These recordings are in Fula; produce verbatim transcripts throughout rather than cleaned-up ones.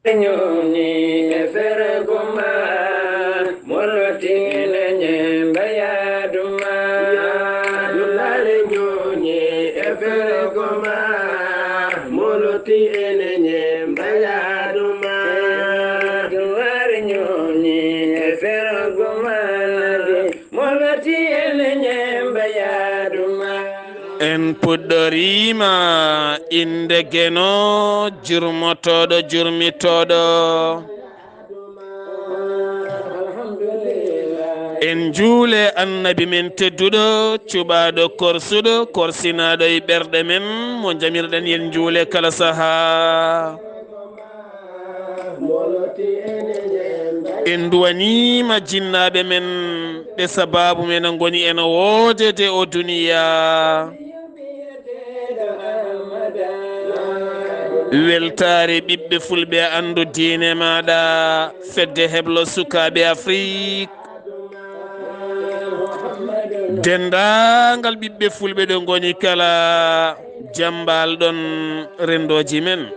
Ñoni e fergo ma, moloti ene ñemba yaadu ma. Dullare ñoni e fergo ma, moloti ene ñemba yaadu ma. Dullare ñoni e fergo ma, moloti ene ñemba yaadu ma. En puɗɗoriima innde Geno, jurmotooɗo, jurmitooɗo. En njuule Annabi men tedduɗo, cuɓaaɗo, korsuɗo, korsinaaɗo e ɓerɗe men, mo njamirɗen yen njuule kala sahaa. En nduwaniima jinnaaɓe men, ɓe sabaabu men ngoni ena woodede o duniyaa. Weltaare ɓiɓɓe fulɓe, anndu diine maaɗa, fedde heblo sukaaɓe Afrik. Denndaangal ɓiɓɓe fulɓe ɗo ngoni kala, jam mbaal ɗon renndooji men.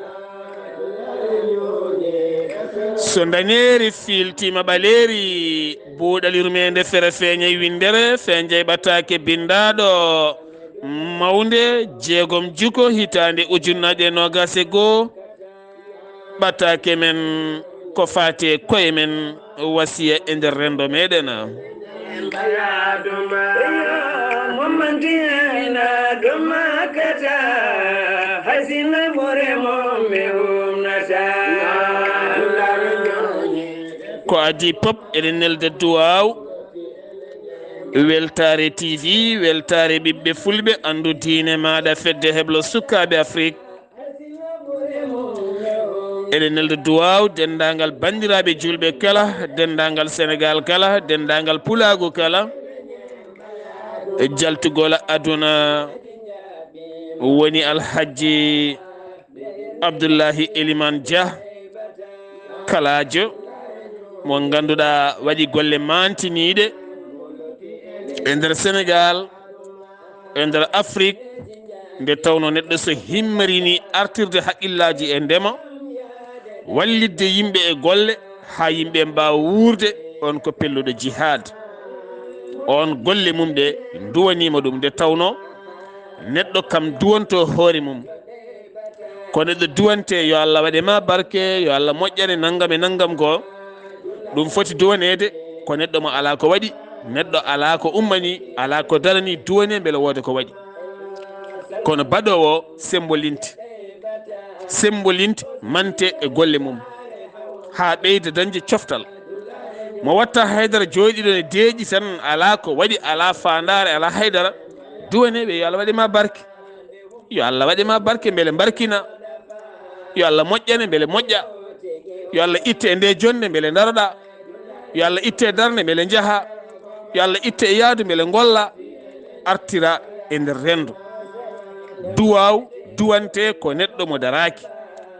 So ndaneeri fiiltiima ɓaleeri, buuɗal yurmeende fere feeñay winndere, feeñay ɓataake binndaaɗo mawnde jeegom juko hitaande ujunnaaje e noogaas e goo. Ɓataake men ko faati e koye men, wasiya e nder renndo meɗen. Ko adii pop eɗen nelda duwaaw. Weltaare T V, weltaare ɓiɓɓe fulɓe, anndu diine maaɗa, fedde heblo sukaaɓe Afrik. Eɗen nelda duwaaw denndaangal banndiraaɓe juulɓe kala, denndaangal Senegaal kala, denndaangal pulaagu kala. E jaltugol aduna woni Alhajji Abdullahi Eliman Dia, kalaajo mo ngannduɗaa waɗi golle maantiniiɗe e nder Senegaal, e nder Afrik, nde tawno neɗɗo so himmirinii artirde haqqillaaji e ndema, wallitde yimɓe e golle, haa yimɓe mbaawa wuurde, on ko pelluɗo jihaad. On golle mum ɗe nduwaniima ɗum, nde tawno neɗɗo kam duwanto hoore mum. Ko neɗɗo duwante, yo Allah waɗe ma barke, yo Allah moƴƴane, nanngam e nanngam goo. Ɗum foti duwaneede ko neɗɗo mo alaa ko waɗi, neɗɗo alaa ko ummani, alaa ko darani, duwane mbele wooda ko waɗi. Kono baɗoowo o, sembolinte, sembolinte, mante e golle mum, haa ɓeyda dañde coftal. Mo watta haydara, jooɗiɗo ne deeƴi tan, alaa ko waɗi, alaa faandaare, alaa haydara, duwane ɓe, yo Allah waɗe ma barke. Yo Allah waɗe ma barke, mbele mbarkina. Yo Allah moƴƴane, mbele moƴƴa. Yo Allah itte e nde jonnde, mbele ndaroɗa. Yo Allah itte e darnde, mbele njaha. Yo Allah itte e yaadu, mbele ngolla. Artira e nder renndo. Duwaaw duwante ko neɗɗo mo daraaki.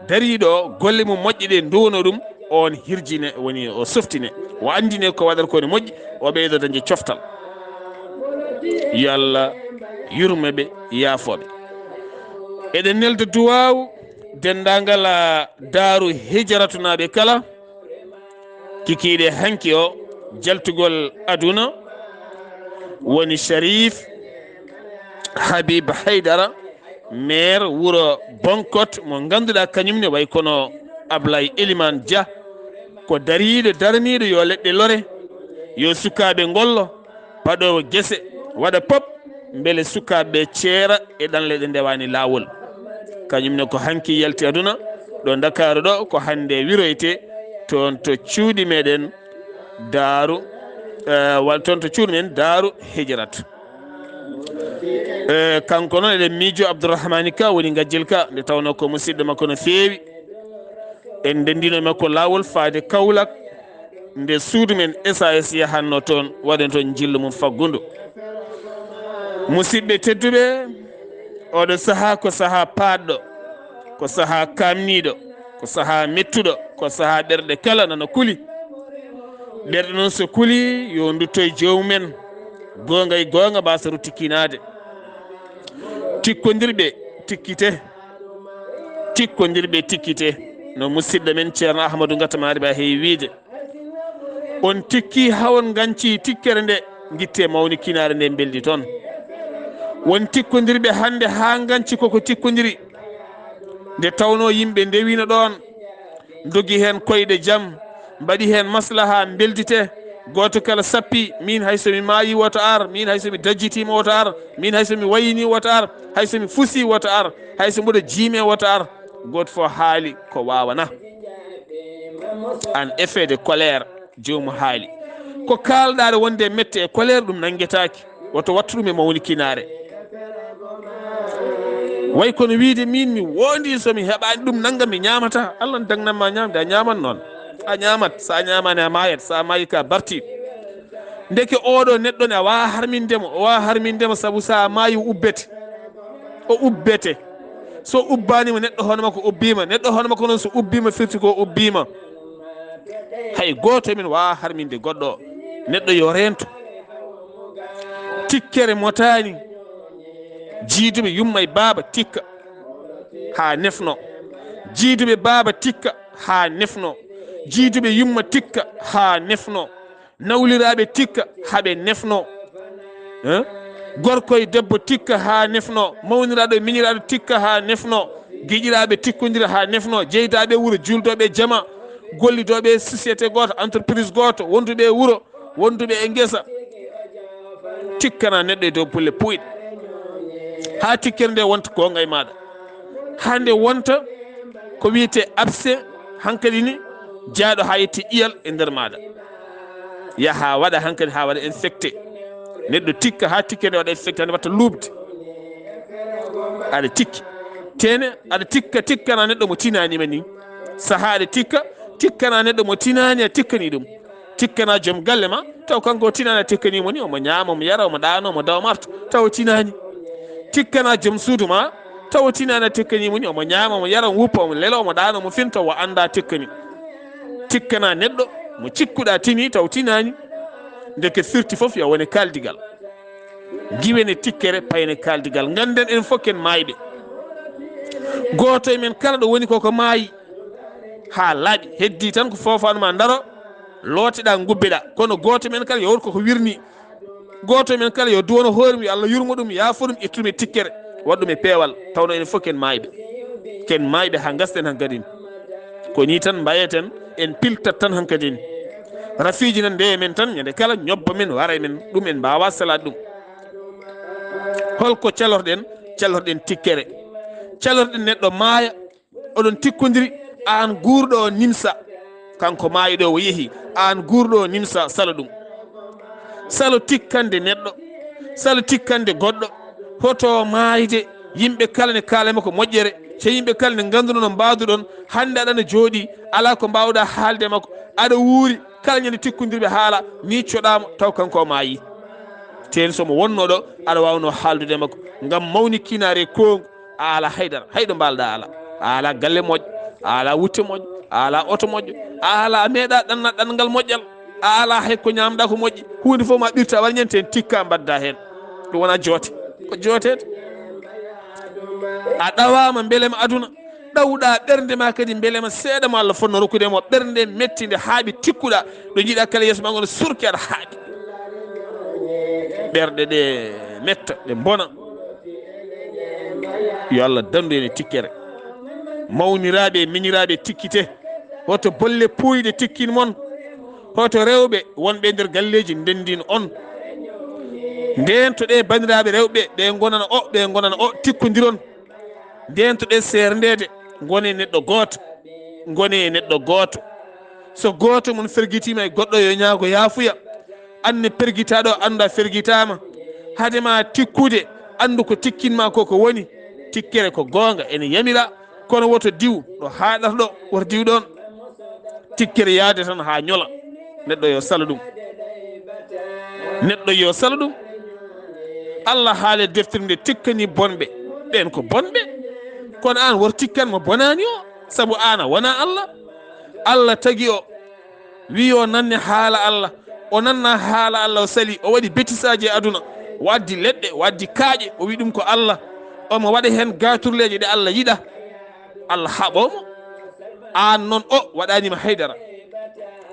Dariiɗo o, golle mum moƴƴe ɗe nduwano ɗum, on hirjine, woni o softine, o anndine ko waɗata ko ne moƴƴi, o ɓeydo dañde coftal. Yo Allah yurme ɓe, yaafo ɓe. Eɗen nelda duwaaw denndaangal, a, Daaru Hijratunaaɓe kala, kikiiɗe hanki o jaltugol aduna, woni Sharif Habib Haydara, maire wuro Bonkot, mo ngannduɗaa kañum ne way kono Ablaye Eliman Dia, ko dariiɗo, daraniiɗo yo leɗɗe lore, yo sukaaɓe ngollo, paɗoowo gese, waɗa pop, mbele sukaaɓe ɓe ceera e ɗanle ɗe ndewaani laawol. Kañum ne ko hanki yalti aduna, ɗo Ndakaaru ɗo, ko hannde wiroyte toon to cuuɗi meɗen Daaru, eh, walla toon to cuuɗi men Daaru Hijrat. Eh, kanko noon eɗen miijo Abdourahmani Ka woni Ngajjel Ka, nde tawnoo ko musidɗo makko no feewi. En ndenndino e makko laawol faade Kaolack, nde suudu men S A S yahanno toon, waɗen toon njillu mum faggundu. Musidɓe tedduɓe, oɗo sahaa ko sahaa paaɗɗo, ko sahaa kaamniiɗo, ko sahaa mettuɗo, ko sahaa ɓerɗe kala nana kuli. Ɓerɗe noon so kuli, yo ndutto e joomumen, goonga e goonga mbasa ruttikinaade. Tikkondirɓe tikkite, tikkondirɓe tikkite. No musidɗo men Ceerno Ahmadu Ngata Maari Ba heewi wiide, on tikki haa on nganci tikkere nde, ngitte mawnikinaare nde mbeldi toon. Won tikkondirɓe hannde haa nganci koko tikkondiri. Nde tawnoo yimɓe ndewino ɗoon, ndogi heen koyɗe jam, mbaɗi heen maslaha, mbeldite. Gooto kala sappi, miin hay so mi maayi woto ar, miin hay so mi dajjitiima woto ar, miin hay so mi wayini woto ar, hay so mi fusi woto ar, hay so mboɗo jiime woto ar. Gooto fof haali ko waawana. En effet de colère, joomu haali. Ko kaalɗaa wonde mette e colère, ɗum nanngetaaki. Woto wattu ɗum e mawnikinaare. Way kono wiide miin mi wondi, so mi heɓaani ɗum nannga mi ñaamata. Allah ne dagnan ma ñaamde, a ñaaman noon. A ñaamat, so a ñaamaani a maayat, so a maayi ka barti. Ndeke oɗo neɗɗo ne a waawa harminde mo, o waawa harminde mo sabu so a maayi o ubbete. O ubbete. So ubbaani mo neɗɗo hono makko ubbiima, neɗɗo hono makko noon so ubbiima firti ko ubbiima. Hay gooto e men waawa harminde goɗɗo o. Neɗɗo yo reento. Tikkere motaani. Jiiduɓe yumma e baaba tikka haa nefno. Jiiduɓe baaba tikka haa nefno. Jiiduɓe yumma tikka haa nefno. Nawliraaɓe tikka haa ɓe nefno. Hein? Gorko e debbo tikka haa nefno. Mawniraaɗo e miñiraaɗo tikka haa nefno. Giƴiraaɓe tikkondira haa nefno. Jeydaaɓe wuro, juuldooɓe jama, gollidooɓe e société gooto, entreprise gooto, wonduɓe e wuro, wonduɓe e ngesa. Tikkana neɗɗo e dow pulle puuyɗe. Haa tikkere nde wonta goonga e maaɗa. Haa nde wonta ko wiyetee abcès, hankadi ni, jaaɗo haa yetti ƴiyal e nder maaɗa. Yaha waɗa hankadi haa waɗa infecté. Neɗɗo tikka haa tikkere nde waɗa infecté, nde watta luuɓde. Aɗa tikki. Tene, aɗa tikka, tikkana neɗɗo mo tinaani ma ni. Sahaa aɗa tikka, tikkana neɗɗo mo tinaani a tikkani ɗum. Tikkana joom galle ma, taw kanko o tinaani a tikkani mo ni, omo ñaama, omo yara, omo ɗaano, omo dawa marto, taw o tinaani. Tikkana joom suudu ma, taw o tinaani a tikkani mo ni, omo ñaama, omo yara, omo wuppa, omo lelo, omo ɗaano, omo finta, o annda tikkani. Tikkana neɗɗo mo cikkuɗa tini, taw tinaani. Ndeke firti fof yo wone kaaldigal. Giwene tikkere, payne kaaldigal. Ngannden en fof ken maayɓe. Gooto e men kala ɗo woni koko maayi. Haa laaɓi, heddi tan ko foofaandu ma ndaro, looteɗa, ngubbeɗa. Kono gooto men kala yo wot koko wirni. Gooto men kala yo duwono hoore mum, yo Allah yurmo ɗum, yaafo ɗum, ittu ɗum e tikkere, waɗ ɗum e peewal. Tawno enen fof ken maayɓe. Ken maayɓe haa ngasten hankadin. Ko ni tan mbayeten, en piltat tan hankadin. Rafiiji nan ndewe men tan, ñande kala ñobba men, wara e men, ɗum en mbaawa salaade ɗum. Holko calorɗen? Calorɗen tikkere. Calorɗen neɗɗo maaya, oɗon tikkondiri, aan guurɗo o nimsa. Kanko maayɗo o yehi, aan guurɗo o nimsa, salo ɗum. Salo tikkande neɗɗo, salo tikkande goɗɗo, hoto maayde, yimɓe kala ne kaala makko moƴƴere, so yimɓe kala ne ngannduno no mbaawduɗon, hannde aɗa na jooɗii, alaa ko mbaawɗaa haalde makko, aɗa wuuri, kala ñande tikkondirɓe haala, miiccoɗaa mo, taw kanko o maayii. Teen so mo wonnoo ɗo, aɗa waawnoo haaldude e makko, ngam mawnikinaare koongu, a alaa haydara, hay ɗo mbaalɗaa alaa. A alaa galle moƴƴo, a alaa wutte moƴƴo, a alaa oto moƴƴo, a alaa, a meeɗaa ɗanna ɗanngal moƴƴal, a alaa hay ko ñaamɗaa ko moƴƴi, huunde fof ma ɓirta, waɗa ñande heen tikka, mbadda heen. Ɗum wonaa joote, ko jooteede. A ɗawaama mbelema aduna, ɗawɗaa ɓernde ma kadi mbelema seeɗa mo Allah fotnoo rokkude mo, ɓernde metti nde haaɓi, tikkuɗaa, ɗo njiɗaa kala yeeso ma ngo no surki, aɗa haaɓi. Ɓerɗe ɗe metta, ɗe mbona. Yo Allah dandu en e tikkere. Mawniraaɓe e miñiraaɓe, tikkite. Hoto bolle puuyɗe tikkin mon. Hoto rewɓe wonɓe e nder galleeji ndendin on. Ndeentoɗee banndiraaɓe rewɓe, ɓe ngonana o, ɓe ngonana o, tikkondiron. Ndeentoɗee seerndeede, ngonee neɗɗo gooto. Ngonee neɗɗo gooto. So gooto mon fergitiima e goɗɗo, yo ñaago yaafuya. Aan ne pergitaaɗo, anndu a fergitaama. Hade ma tikkude, anndu ko tikkin ma ko ko woni. Tikkere ko goonga, ene yamira, kono woto diw ɗo haaɗata ɗo, woto diw ɗoon. Tikkere yaade tan haa ñola. Neɗɗo yo salo ɗum. Neɗɗo yo salo ɗum. Allah haali e deftere nde tikkani bonɓe. Ɓeen ko bonɓe. Kono aan woto tikkan mo bonaani o, sabu aan a wonaa Allah. Allah tagi o, wi yo nanne haala Allah. O nanna haala Allah, o sali, o waɗi betisaaji e aduna. O addi leɗɗe, o addi kaaƴe, o wi ɗum ko Allah. Omo waɗa heen gaaturleeje ɗe Allah yiɗa. Allah haɓoo mo. Aan noon o waɗaani ma haydara.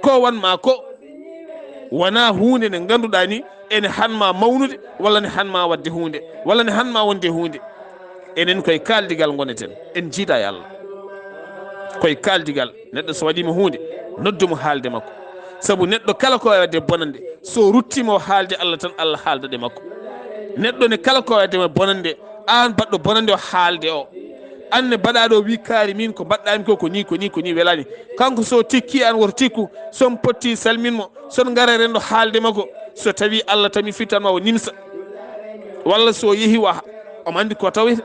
Ko wan ma ko wonaa huunde nde ngannduɗaa ni ene han ma mawnude, walla ne han ma waɗde huunde, walla ne han ma wonde huunde. Enen koye kaaldigal ngoneten, en njiidaa e Allah. Koye kaaldigal, neɗɗo so waɗiima huunde, noddu mo haalde makko. Sabu neɗɗo kala ko waɗde bonannde, so ruttiima o haalde Allah tan, Allah haaldat e makko. Neɗɗo ne kala ko waɗde mo bonannde, aan baɗɗo bonannde o haalde o. Aan ne baɗaaɗo o wi kaari min ko mbaɗɗaami ko, ko ni, ko ni, ko ni welaani. Kanko so tikki aan woto tikku, so on potti salmin mo, so on ngara renndo haalde makko. So tawi Allah tami fittan ma o nimsa. Walla so yehi wa, omo anndi ko tawete.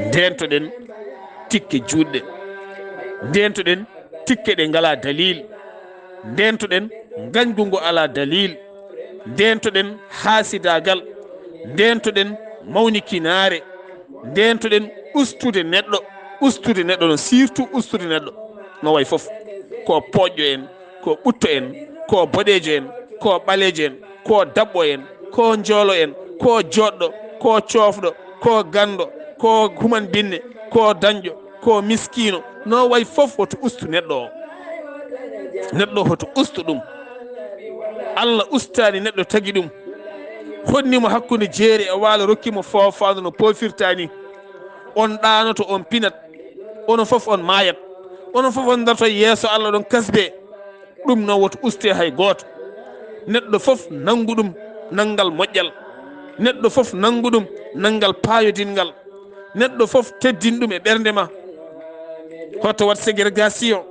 Ndeentoɗen tikke juutɗe. Ndeentoɗen tikke ɗe ngalaa dalil. Ndeentoɗen ngañgu ngu alaa dalil. Ndeentoɗen haasidaagal. Ndeentoɗen mawnikinaare. Ndeentoɗen ustude neɗɗo. Ustude neɗɗo noon, surtout ustude neɗɗo. No wayi fof. Ko pooƴƴo en, ko ɓutto en, ko boɗeejo en, ko ɓaleejo en, ko daɓɓo en, ko njoolo en, ko jooɗɗo, ko coofɗo, ko ganndo, ko human binne, ko dañƴo, ko miskiino. No wayi fof hoto ustu neɗɗo o. Neɗɗo hoto ustu ɗum. Allah ustaani neɗɗo tagi ɗum. Honni mo hakkunde jeeri e waalo, rokki mo foofaandu no poofirta ni. On ɗaanoto, on pinat. Onon fof on maayat. Onon fof on darto yeeso Allah ɗon kasbe. Ɗum noon woto uste hay gooto. Neɗɗo fof nanngu ɗum nanngal moƴƴal. Neɗɗo fof nanngu ɗum nanngal paayodinngal. Neɗɗo fof teddin ɗum e ɓernde ma. Hoto waɗ ségrégation.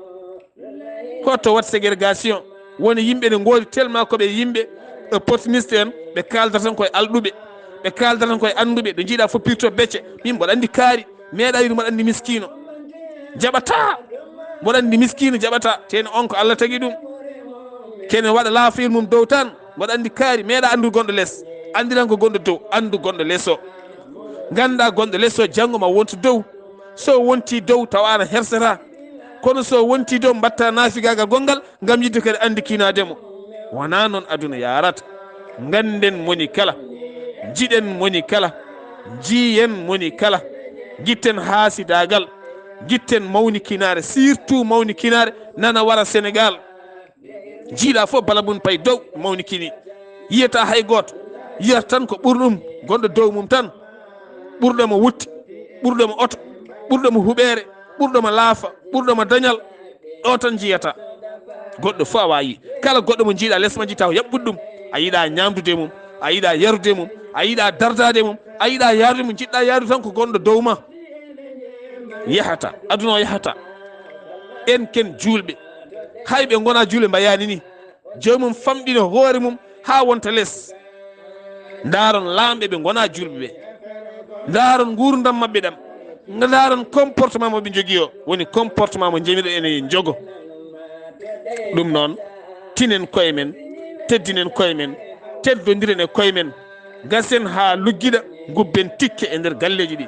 Hoto waɗ ségrégation. Woni yimɓe ne ngoodi tellement ko ɓe yimɓe opportuniste en, ɓe kaaldata tan koye alɗuɓe. Ɓe kaaldata tan koye annduɓe. Ɓe njiiɗa fof pirto becce. Min mboɗo anndi kaari. Meeɗa wiide mboɗo anndi miskiino. Jaɓataa. Mboɗo anndi miskiino jaɓataa. Teno on ko Allah tagi ɗum. Kene waɗa laafayel mum dow tan. Mboɗo anndi kaari. Meeɗa anndu gonɗo les. Anndiran ko gonɗo dow. Anndu gonɗo les o. Ngannda gonɗo les o janngo ma wontu dow. So wonti dow tawa ana hersata. Kono so wonti dow mbatta naafigaagal gonngal ngam yidde kadi anndi kinaade mo. Wonaa noon aduna yaarata. Ngannden moni kala. Njiɗen moni kala. Njiyen moni kala. Ngitten haasidaagal. Ngitten mawnikinaare, surtout mawnikinaare nana wara Senegaal. Njiiɗa fof bala mum pay dow mawnikini. Yiyata hay gooto. Yiyata tan ko ɓurɗum gonɗo dow mum tan. Ɓurɗo mo wutte, ɓurɗo mo oto, ɓurɗo mo huɓeere, ɓurɗo mo laafa, ɓurɗo mo dañal. Ɗo tan njiyata. Goɗɗo fof a waawi. Kala goɗɗo mo njiiɗa les ma njitta ko yaɓɓude ɗum. A yiɗa ñaamdude mum, a yiɗa yarude mum, a yiɗa dardaade mum, a yiɗa yaarude mum, njiɗɗa yaarude tan ko gonɗo dow ma. Yahata, aduna o yahata. En ken juulɓe. Hay ɓe ngona juulɓe mbayani ni. Joomum famɗino hoore mum haa wonta les. Ndaaron laamɓe ɓe ngonaa juulɓe ɓe. Ndaaron nguurndam maɓɓe ɗam. Ndaaron comportement mo ɓe njogii o. Woni comportement mo njemiɗo ene njogo. Ɗum noon, tinen koye men, teddinen koye men, teddondiren e koye men. Gasen haa luggiɗa, ngubben tikke e nder galleeji ɗi.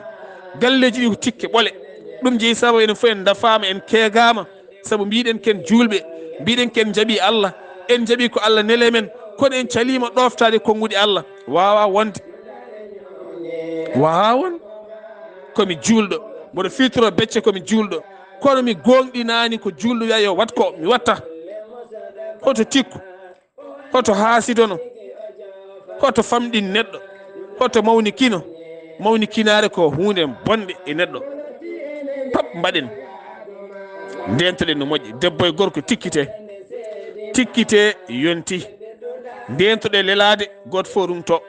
Galleeji ɗi ko tikke ɓole. Ɗum jeyi sababu enen fof en ndafaama, en keegaama. Sabu mbiɗen ken juulɓe, mbiɗen ken njaɓi Allah, en njaɓi ko Allah nele men, kono en caliima ɗoftaade konnguɗi Allah. Waawa wonde. Waawa won. Ko mi juulɗo, mboɗo firtoro becce ko mi juulɗo, kono mi gooŋɗinaani ko juulɗo wiya yo waɗ ko mi watta. Hoto tikku, hoto haasidono, hoto famɗin neɗɗo, hoto mawnikino. Mawnikinaare ko huunde bonde e neɗɗo. Pap mbaɗen. Ndeentoɗen no moƴƴi. Debbo e gorko tikkite. Tikkite yonti. Ndeentoɗen lelaade, gooto fof rumto.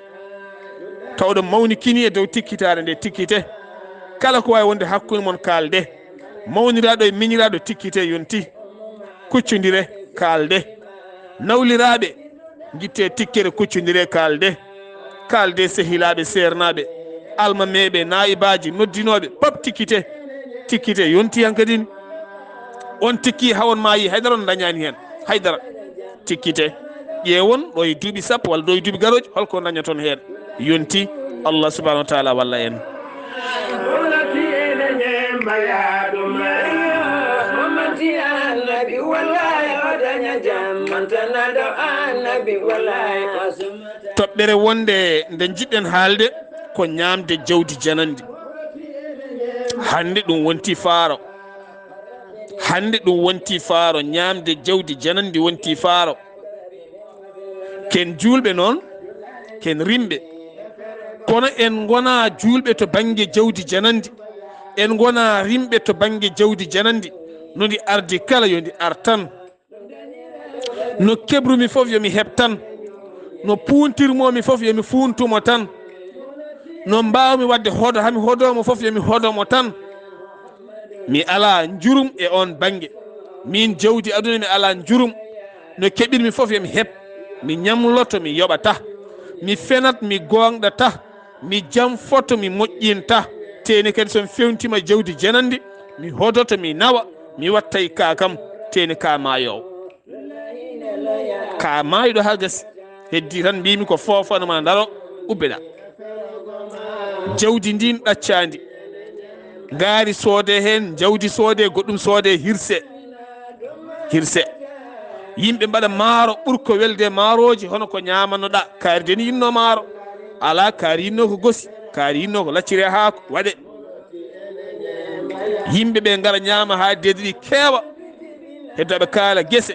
Tawɗo mawnikini e dow tikkitaare nde, tikkite. Kala ko waawi wonde hakkunde mon, kaalde. Mawniraaɗo e miñiraaɗo, tikkite yonti. Kuccondire, kaalde. Nawliraaɓe, ngitte tikkere, kuccondire, kaalde. Kaalde sehilaaɓe, seernaaɓe, almameeɓe, naayibaaji, noddinooɓe, pap tikkite. Tikkite yonti han kadin. On tikki hawon maayi, haydara on dañaani heen. Haydara. Tikkite. Ƴeewon ɗo e duuɓi sappo walla ɗo e duuɓi garooji, holko dañaton heen. Yonti. Allah subhanahu wa taala walla en. Toɓɓere wonde nde njiɗɗen haalde ko ñaamde jawdi janandi. Hannde ɗum wonti faaro. Hannde ɗum wonti faaro, ñaamde jawdi janandi wonti faaro. Ken juulɓe noon, ken rimɓe. Kono en ngonaa juulɓe to bannge jawdi janandi. En ngonaa rimɓe to bannge jawdi janandi. No ndi ardi kala, yo ndi ar tan. No kebrumi fof, yo mi heɓ tan. No puuntirmoomi fof, yo mi fuuntumo tan. No mbaawmi waɗde hodo, hami hodomo fof, yo mi hodomo tan. Mi alaa njurum e oon bannge. Miin jawdi aduna, mi alaa njurum. No keɓirmi fof, yo mi heɓ. Mi ñamloto, mi yoɓata. Mi fenat, mi gooŋɗata. Mi jamfoto, mi moƴƴinta. Teeni kadi, so mi fewntiima jawdi janandi, mi hodoto, mi nawa, mi watta e ka kam. Teeni ka maayoowo. Ka maayɗo haa gasi. Heddii tan mbiymi ko foofano ma ndaro, ubbeɗa. Jawdi ndin ɗaccaandi. Ngaari soode heen, jawdi soode, goɗɗum soode, hirse. Hirse. Yimɓe mbaɗa maaro ɓurko welde maarooji, hono ko ñaamanoɗa. Kaari de ni yinno maaro. Alaa, kaari yinno ko gosi, kaari yinno ko lacciri e haako, waɗe. Yimɓe ɓe ngara ñaama haa deedi ɗi keewa. Heddo ɓe kaala gese,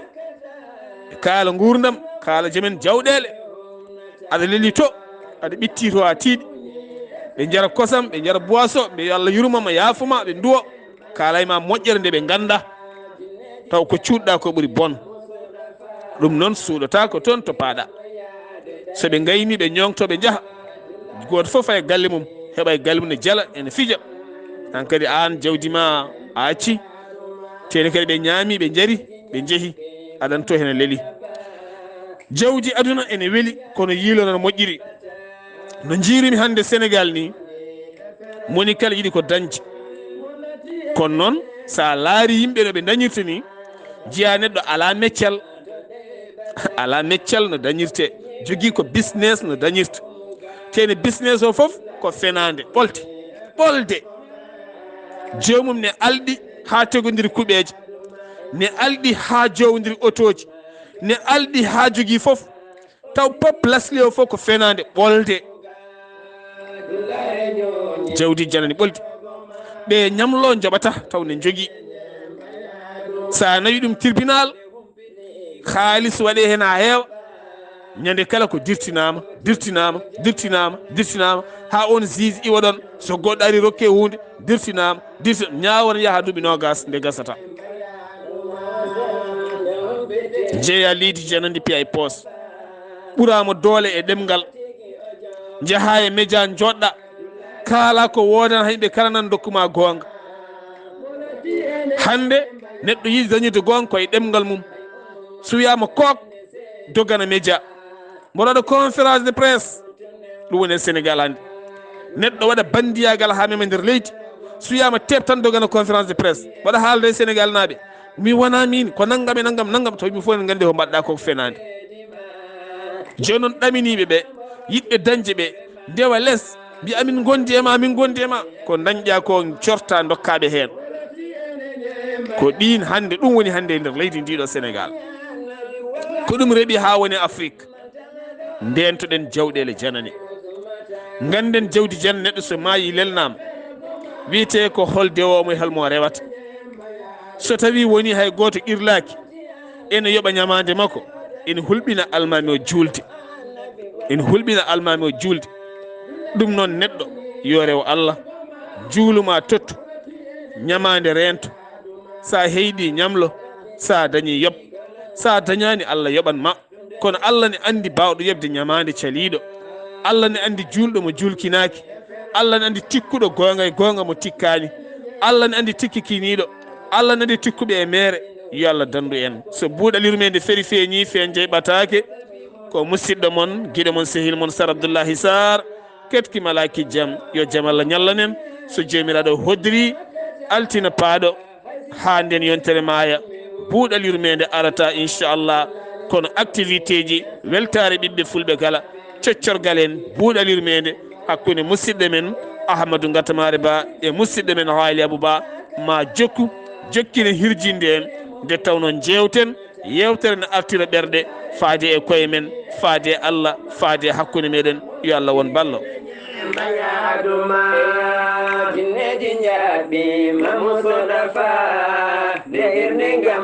ɓe kaala nguurndam, kaala jomen jawɗeele. Aɗa leli to, aɗa ɓitti to haa tiiɗi. Ɓe njara kosam, ɓe njara boisson, ɓe yo Allah yurmama, yaafuma, ɓe nduwo. Kaalay ma moƴƴere nde ɓe ngannda. Taw ko cuuɗɗa ko ɓuri bon. Ɗum noon suuɗata ko toon to paaɗa. So ɓe ngayni, ɓe ñoŋto, ɓe njaha. Gooto fof faya galle mum, heɓa e galle mum ne jala, ene fija. Hankadi aan jawdi ma a acci. Teeni kadi ɓe ñaami, ɓe njari, ɓe njehi. Aɗan to hene leli. Jawdi aduna ene weli, kono yiilo noon moƴƴiri. No njiirimi hannde Senegal ni, moni kala yiɗi ko dañde. Kono noon, so a laari yimɓe no ɓe dañirta ni, jiya neɗɗo alaa meccal, alaa meccal no dañirte, jogii ko business no dañirta. Teeni business o fof ko fenaande, ɓolte, ɓolde. Joomum ne alɗi haa tegondiri kuɓeeje, ne alɗi haa jowondiri otooji, ne alɗi haa jogii fof. Taw pop lasli o fof ko fenaande, ɓolde. Jawdi janani ɓoldi. Ɓe ñamlo njoɓata taw ne njogii. So a nawi ɗum tribunal, kaalis waɗe heen haa heewa. Ñande kala ko dirtinaama, dirtinaama, dirtinaama, dirtinaama, haa on juge iwa ɗon. So goɗɗo ari rokke huunde, dirtinaama, dirti-, ñaawo ne yaha duuɓi noogas nde gasata. Jeeya leydi janandi piya e poos. Ɓuraama doole e ɗemngal. Njaha e média, njoɗɗa. Kaala ko woodan, hay ɓe kala nan ndokkuma goonga. Hannde neɗɗo yiɗi dañude goonga ko e ɗemngal mum. So wiyaama kook, dogana média. Mboɗo waɗa conférence de presse. Ɗum woni e Sénégal hannde. Neɗɗo waɗa banndiyaagal haa mema nder leydi. So wiyaama teep tan dogana conférence de presse. Mboɗo haalda e Sénégal naaɓe. Mi wona min, ko nanngam e nanngam, nanngam. Tawi mi fof en nganndi ko mbaɗɗa ko fenaande. Jooni noon ɗaminiiɓe ɓe, yiɗɓe dañde ɓe, ndewa les, mbiya amin ngondi e ma, amin ngondi e ma. Ko dañɗa ko corta ndokkaɓe heen. Ko ɗin hannde, ɗum woni hannde e nder leydi ndiɗo Sénégal. Ko ɗum reɓi haa woni Afrique. Ndeentoɗen jawɗeele janane. Ngannden jawdi janane, neɗɗo so maayi lelnaama, wiyetee ko hol dewo mo e hol mo rewata. So tawi woni hay gooto qirlaaki, ene yoɓa ñamaande makko, ene hulɓina almaami o juulde. Ene hulɓina almaami o juulde. Ɗum noon neɗɗo yo rew Allah, juulu ma tottu, ñamaande reento. Sa heyɗi ñamlo, sa dañi yoɓ, sa dañaani Allah yoɓan ma. Kono Allah ne anndi baawɗo yoɓde ñamaande caliiɗo. Allah ne anndi juulɗo mo juulkinaaki. Allah ne anndi tikkuɗo goonga e goonga mo tikkaani. Allah ne anndi tikki kiiniiɗo. Allah ne anndi tikkuɓe e meere. Yo Allah danndu en. So buuɗal yurmeende feri feeñi, feen jey ɓataake. Ko musidɗo mon, giɗo mon, sehil mon, Sar Abdullahi Sarr. Ketki malaaki jam, yo jam Allah ñallanen. So Joomiraaɗo hoddiri, altine paaɗo, haa nden yontere maaya, buuɗal yurmeende arata, inchallah. Kono activité ji, weltaare ɓiɓɓe fulɓe kala, coccorgal en, buuɗal yurmeende hakkunde musidɗo men Ahmadou Ngatamaare Ba e musidɗo men Haali Abou Ba, ma jokku, jokkinen hirjinde en, nde tawnoo njeewten, yeewtere ne artira ɓerɗe, faade e koye men, faade e Allah, faade e hakkunde meɗen. Yo Allah won ballo. Jaabi ma Mustafa, de irni ngam